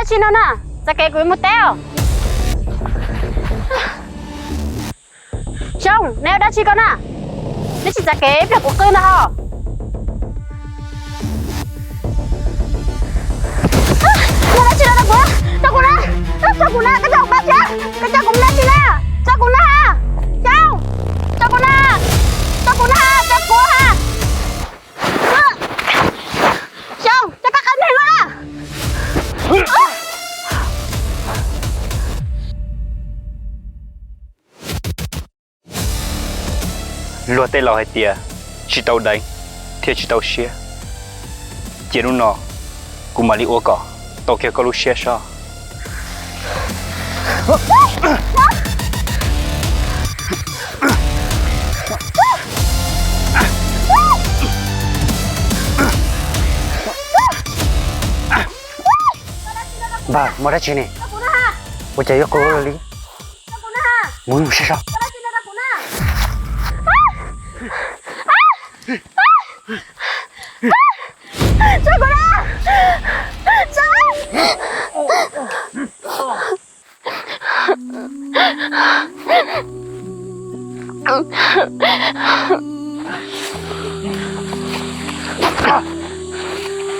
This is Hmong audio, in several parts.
Tsis no na, txav kev kuv yuav mus teb os. Xyoo, neb ua dab tsi ko na? Neb tsis txav kev ib pliag kuv qw ntag hos. Ua dab tsi no rau kuv? Tso kuv na, tso kuv na, koj tso kuv pab thiab, koj tso kuv mus dab tsi na? Tso kuv na, Xyoo, tso kuv na, tso kuv na, tso kuv ha. Xyoo, tso koj qab neeg na. Luag tej laus hais tias tsis tau deev thiaj tsis tau siab, cia hnub no kuv mam li ua kom tau kiag koj lub siab soj. Npawg, muaj dab tsi ne? Ua cas yuav qw li? Mus mus saib seb.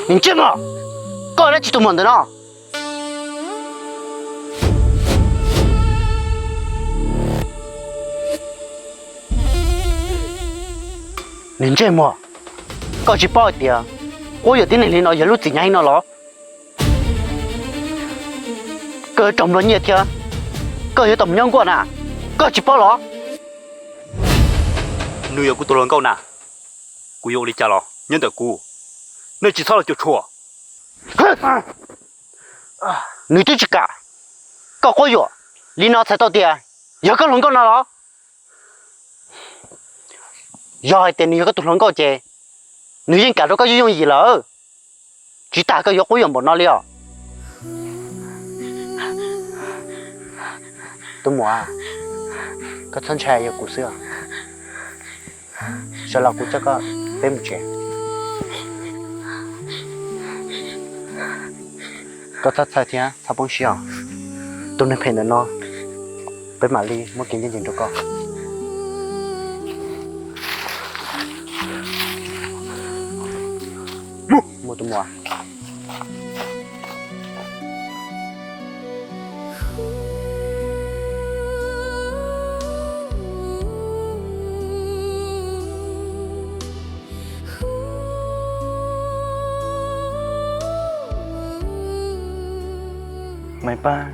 Niag ntsej muag, koj dab tsi tus muam ntawm no? Niag ntsej muag, koj tsis paub hais tias quab yuam tib neeg li no yog lub txim hnyav heev no los? Koj yuav raug nplua nyiaj thiab koj yuav tau mus nyob nkuaj na, koj tsis paub los? Nws yog kuv tus hluas nkauj na, kuv yuav ua li cas los nyob ntawm kuv, nej tsis txhob los cuam tshuam. Nws twb tsis kam koj quab yuam li no txhais tau tias yog koj hluas nkauj no los? Yog hais tias nws yog koj tus hluas nkauj ces nws yeej kam rau koj yooj yooj yim lawm, tsis tas koj yuav quab yuam npaum no li os. Tus muam, koj txhob ntshai, yog kuv xwb os. Sawv los kuv coj koj peb mus tsev. Koj txhob txhawj thiab txhob poob siab os. Tus neeg phem ntawm no peb mam li muab kev ncaj ncees rau koj. Mus tus muam. Maiv Paj,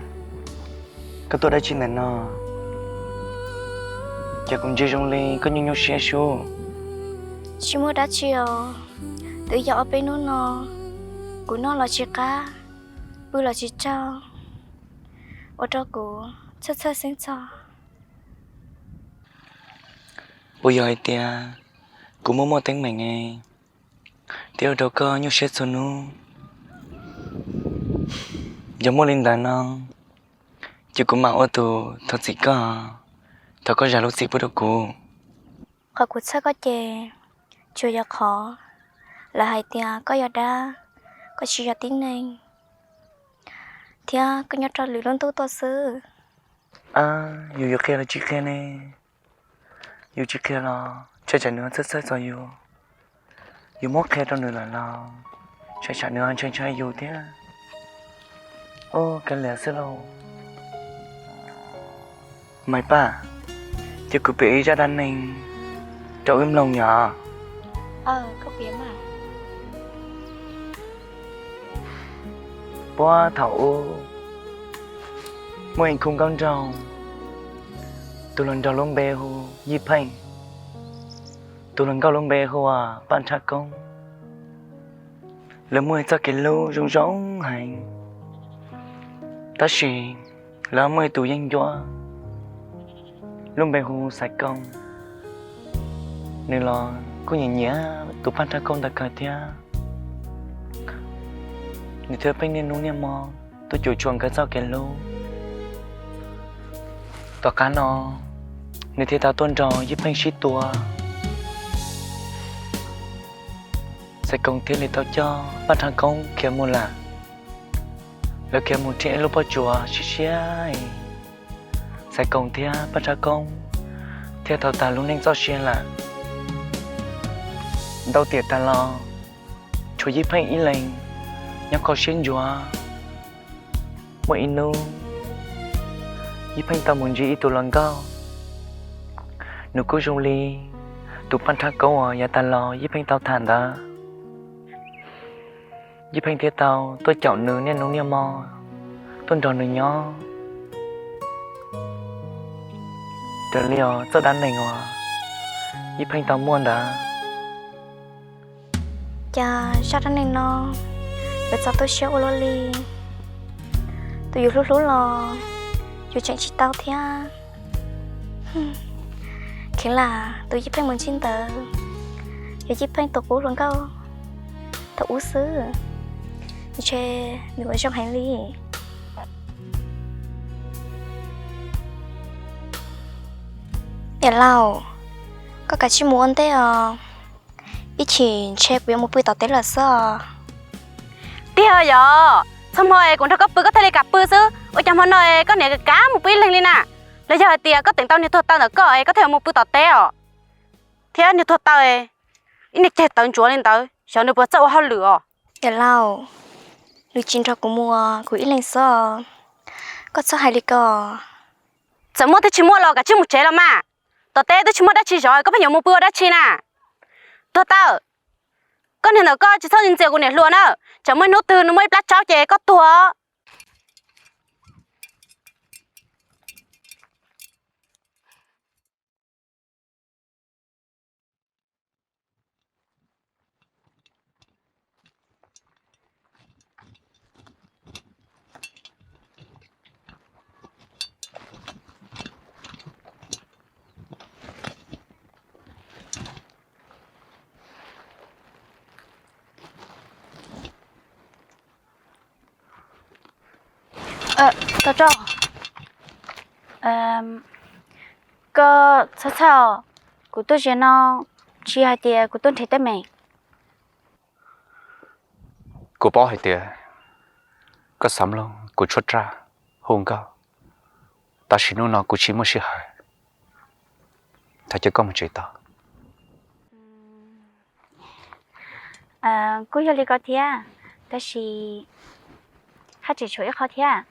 koj tuaj dab tsi ntawm no? Ces kuv ntsia zoo li koj nyuaj nyuaj siab sub. Tsis muaj dab tsi os, twb yog ob peb hnub no kuv noj los tsis qab, pw los tsis tsaug, ua rau kuv txhawj txhawj xeeb txog. Puas yog hais tias kuv muaj muaj teeb meem thiaj ua rau koj nyuaj siab txhua hnub? Yog muaj li ntawd no, ces kuv mam ua tus thov txim koj, thov koj zam lub txim pub rau kuv. Qhov kuv txhawj koj ces tsuas yog qhov lawv hais tias koj yog dab, koj tsis yog tib neeg, thiab koj nyob rau lwm lub ntuj tuaj xwb. Yus yuav qhia los tsis qhia ne? Yus tsis qhia los ntshai tsam nws txhawj txhawj txog yus. Yus muab qhia rau nws lawm los ntshai tsam nws ntshai ntshai yus thiab. Ua kav liam xwb lauj. Maiv Paj, ces kuv piav ib zaj dab neeg rau wb mloog yom. Puag thaum ub, muaj ib khub nkauj nraug, tus hluas nraug lub npe hu Yij Pheej, tus hluas nkauj lub npe hu ua Paj Nrhaj Koob. Lawv muaj txoj kev hlub zoo zoo heev, tab sis lawv muaj ib tus yeeb ncuab lub npe hu Xaiv Kooj. Nws los kuj nyiam nyiam tus Paj Nrhaj Koob ntawd kawg thiab. Nws thiaj pheej niaj hnub niaj hmo tuaj cuam tshuam nkawd txoj kev hlub. Tom qab no, nws thiaj tau tuaj nrog Yij Pheej sib tua. Xaiv Kooj thiaj li tau coj Paj Nrhaj Koob khiav mus lawm. Lawv khiav mus nrhiav ib lub pob tsuas siab siab, Xaiv Koom thiab Paj Nrhab Koob thiaj tau tas lub neej txoj sia lawm. Ntau tiam tas los tshuav Yij Pheej ib leeg nyob kho siab ntsuav. Muaj ib hnub, Yij Pheej tau mus ntsib ib tug hluas nkauj, nws kuj zoo li tus Paj Nrhab Koob uas yav tas los Yij Pheej tau tham ntawd. Yij Pheej thiaj tau tuaj caum nws niaj hnub niaj hmo, tuaj nrog nws nyob raws li os txoj dab neeg uas Yij Pheej tau muaj ntawd. Cas zaj dab neeg no yuav txaus tu siab ua luaj li. Tus yus hlub hlub los yus tseem tsis tau thiab. Kheev lam tus Yij Pheej mus ntsib ntawd yog Yij Pheej tus qub hluas nkauj thaum ub xwb, ntshe nws yuav zoo heev li. Niam laus, koj kav tsij mus ua ntej os, ib chim ntshe kuv yuav mus pw tom teb lawm xwb os. Tiag yog, txhua hmo es kuv nrog koj pw koj thiaj li kam pw xwb, ua cas hmo no es koj niam kav mus pw ib leeg li na? Los yog hais tias koj teem tau niag tuag taw ntawm koj es koj thiaj mus pw tom teb os? Thiab niag tuag taw, ib niag ceg tawv ntsuav li ntawd xyov nws puas txawj ua hauj lwm os. Niam laus, nws tsis nrog kuv mus, kuv ib leeg xwb os. Koj txhob hais li ko. Txawm muaj thiab tsis muaj los kav tsij mus tsev los mas. Tom teb twb tsis muaj dab tsi zov koj pheej yuav mus pw ua dab tsi na? Tuag taw, koj niag ntawm koj tsis txhob ntxias kuv niam hluas na, tsam muaj ib hnub twg nws muaj ib plab tsaub ces koj tuag. Tau tso. Koj txhob txhawj, kuv tuaj ze no tsis hais tias kuv tuaj nrhiav teeb meem. Kuv paub hais tias koj xav mloog kuv tshuab raj hu nkauj, tab sis hnub no kuv tsis muaj sij hawm, thov cia koj mus tsev tau. Kuj yog li ko thiab, tab sis haj tseem tshuav ib qho thiab.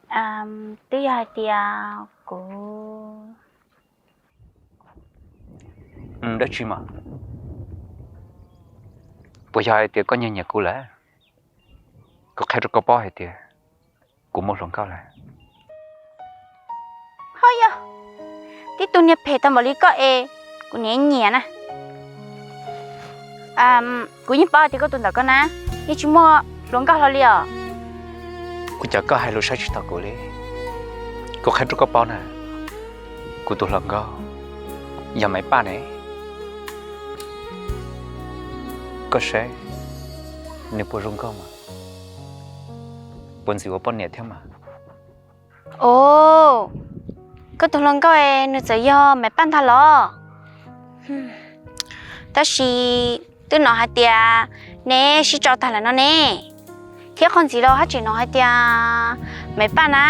Twb yog hais tias kuv... Dab tsi mas? Puas yog hais tias koj nyiag nyiam kuv lawm? Kuv qhia rau koj paub hais tias kuv muaj hluas nkauj lawm. Ho yog, tib tug niag phem tau npaum li koj es kuv niam nyiam na. Kuv yeej paub tias koj tus ntawm koj na, yeej tsis muaj hluas nkauj hlo li os. Ua cas koj hais lus saib tsis taus kuv li? Kuv qhia rau koj paub na, kuv tus hluas nkauj yog Maiv Paj ne. Koj saib nws puas zoo nkauj mas, puas ntxim ua poj niam thiab mas. Os, koj tus hluas nkauj nws txawm yog Maiv Paj ntag los? Tab sis twb hnov hais tias neb sib tso tag lawm no ne. Thiab qhov ntxiv los haj tseem hnov hais tias Maiv Paj na,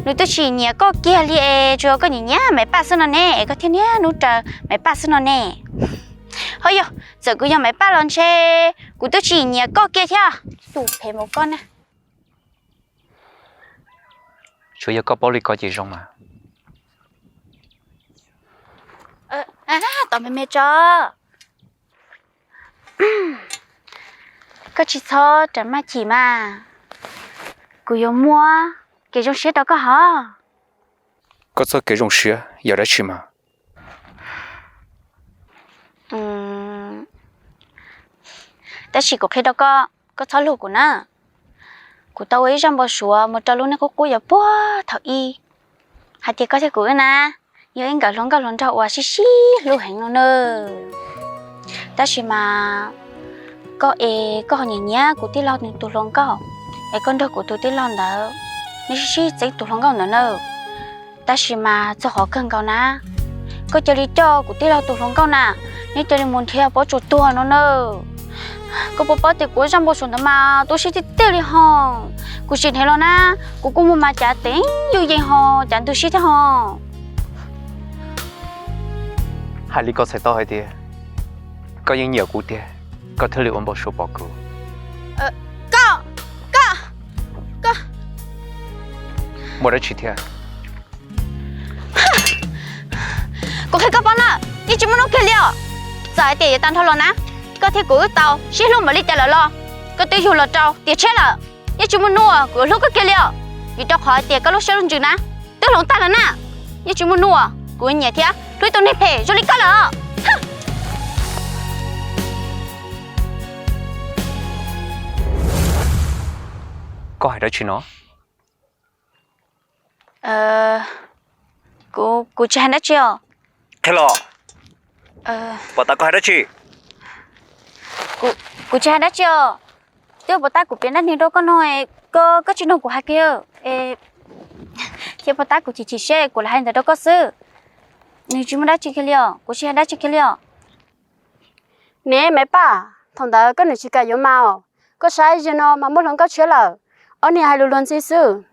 nws twb tsis nyiam koj kiag li es tsuas yog koj nyiam nyiam Maiv Paj xwb no ne, es koj thiaj niaj hnub raws Maiv Paj xwb no ne. Ho yog, txawm kuv yog Maiv Paj los ntshe kuv twb tsis nyiam koj kiag thiab. Tus phem npaum koj na. Tsuas yog koj paub li ko ces zoo mas. Tos me me tso. Koj tsis txhob rawm maj chim mas, kuv yuav muab kev zoo siab rau koj hov. Koj txoj kev zoo siab yog dab tsi mas? Tab sis kuv qhia rau koj, koj txhob luag kuv na. Kuv tau ua ib zaj npau suav mus rau lub neej qub qub yuav puag thaum ub, hais tias koj thiab kuv wb na, yog ib nkawm hluas nkauj hluas nraug uas sib sib hlub heev no na. Tab sis mas koj es koj ho nyiam nyiam kuv tij laug nws tus hluas nkauj, es koj nrog kuv tus tij laug ntawd, neb sib sib txeeb tus hluas nkauj ntawd na. Tab sis mas txog qhov kawg nkaus na, koj cia li coj kuv tij laug tus hluas nkauj na, neb cia li mus nrhiav pob tsuas tuag no na. Koj puas paub tias kuv zaj npau suav ntawd mas tu siab tiag tiag li ho. Kuv tsis hneev los na, kuv kuj muaj mas cav teev yuj yees ho, cav ntug sib thiab ho. Hais li koj txhais tau hais tias koj yeej nyiam kuv tiag, koj thiaj li ua npau suav pom kuv. Koj, koj, koj muaj dab tsi thiab? Kuv qhia koj paub na, yeej tsis muaj hnub kiag li os. Txawm hais tias yuav tag nrho los na, koj thiab kuv wb tau sib hlub npaum li cas lawm los koj twb yug los rau tiam tshiab lawm. Yeej tsis muaj hnub uas kuv yuav hlub koj kiag li os, vim rau qhov hais tias koj lub siab lub ntsws na twb hloov tag lawm na. Yeej tsis muaj hnub uas kuv yuav nyiam thiab hlub ib tug neeg phem zoo li koj lawm. Koj hais dab tsi no? Kuv, kuv tsis hais dab tsi os. Qhia los. Pom tas koj hais dab tsi? Kuv tsis hais dab tsi os. Twb pom tab kuv piav dab neeg rau koj no, koj, koj tsis mloog kuv hais kiag. Thiab pom tab kuv chim chim siab kuv lam hais li ntawd rau koj xwb. Nws tsis muaj dab tsi kiag li os, kuv tsis hais dab tsi kiag li os. Ne Maiv Paj, thaum ntawd koj nws tsis kam yuav mas os. Koj saib zaum no mas muaj hluas nkauj tshiab lawm, ob niag hais lus luag ntxhi xwb.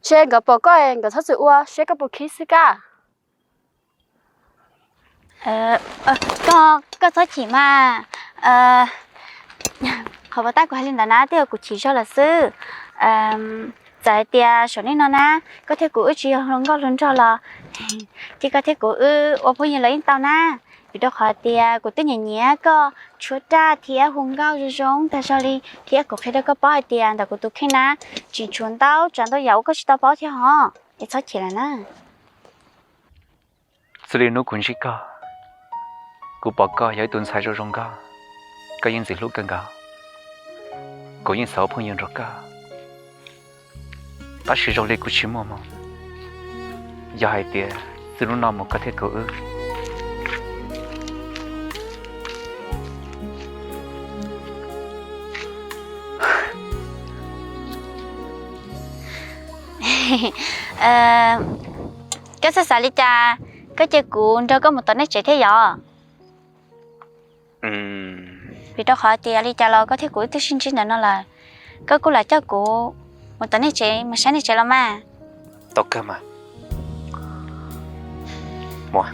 Ntshe nkawd pom koj nkawd txhob txwm ua, saib koj puas khib xwb kab. Koj, koj txhob chim mas. Qhov pom tab kuv hais li ntawd na twb yog kuv chim zog lawm xwb. Txawm hais tias saum nej no na, koj thiab kuv wb tsis yog hluas nkauj hluas nraug los, ces koj thiab kuv wb ua phooj ywg los yeej tau na. Vim rau qhov tias kuv twb nyiam nyiam koj tshuab raj thiab hu nkauj zoo zoo tag zog li, thiab kuv qhia rau koj paub hais tias ntawm kuv tus kheej na, tsis tshuav ntau tsav ntau yam uas koj tsis tau paub thiab hos, es txhob chim lawm na. Txij li hnub kuv ntsib koj, kuv pom koj yog ib tug ntxhais zoo zoo nkauj, koj yeej ntxim hlub kawg nkaus. Kuv yeej xav ua phooj ywg nrog koj, tab sis zoo li kuv tsis muaj hmoo. Yog hais tias txij hnub no mus koj thiab kuv wb Koj txhob xav li cas, koj cia kuv nrog koj mus tom nej tsev thiab yom? Vim rau qhov tias li cas los koj thiab kuv wb twb sib ntsib ntawm no lawm, koj kuj lam coj kuv mus tom nej tsev mus saib nej tsev los mas. Tau kawg mas. Mus.